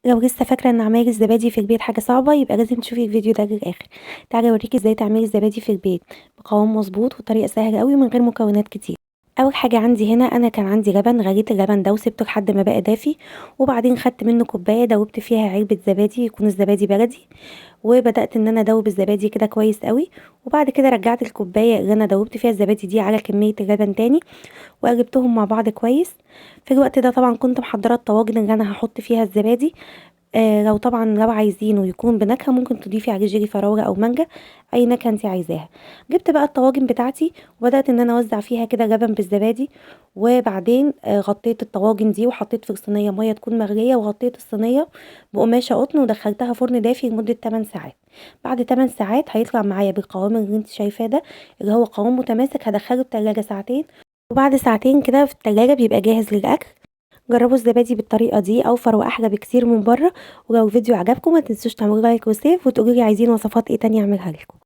لو لسه فاكرة ان عمايل الزبادي في البيت حاجة صعبة يبقى لازم تشوفي الفيديو ده للآخر. تعالي اوريكي ازاي تعملي الزبادي في البيت بقوام مظبوط وطريقة سهلة قوي من غير مكونات كتير. اول حاجة عندي هنا انا كان عندي لبن، غليت اللبن ده وسبته لحد ما بقى دافي، وبعدين خدت منه كوباية دوبت فيها علبة زبادي، يكون الزبادي بلدي، وبدات ان انا ادوب الزبادي كده كويس قوي. وبعد كده رجعت الكوباية اللي انا دوبت فيها الزبادي دي على كمية اللبن تاني وقلبتهم مع بعض كويس. في الوقت ده طبعا كنت محضرة الطواجن اللي انا هحط فيها الزبادي. لو طبعا لو عايزينه يكون بنكهه ممكن تضيفي عليه جيلي فراوله او مانجا، اي نكهة انت عايزاها. جبت بقى الطواجن بتاعتي وبدات ان انا اوزع فيها كده لبن بالزبادي، وبعدين غطيت الطواجن دي وحطيت في الصينية مية تكون مغليه، وغطيت الصينية بقماشه قطن ودخلتها فرن دافي لمدة 8 ساعات. بعد 8 ساعات هيطلع معايا بالقوام اللي انت شايفاه ده، اللي هو قوام متماسك. هدخله التلاجة ساعتين، وبعد ساعتين كده في التلاجة بيبقى جاهز للاكل. جربوا الزبادي بالطريقة دي، اوفر واحلى بكتير من بره. ولو الفيديو عجبكم ما تنسوش تعملوا like و save وتقولوا لي عايزين وصفات ايه تانية اعملها لكم.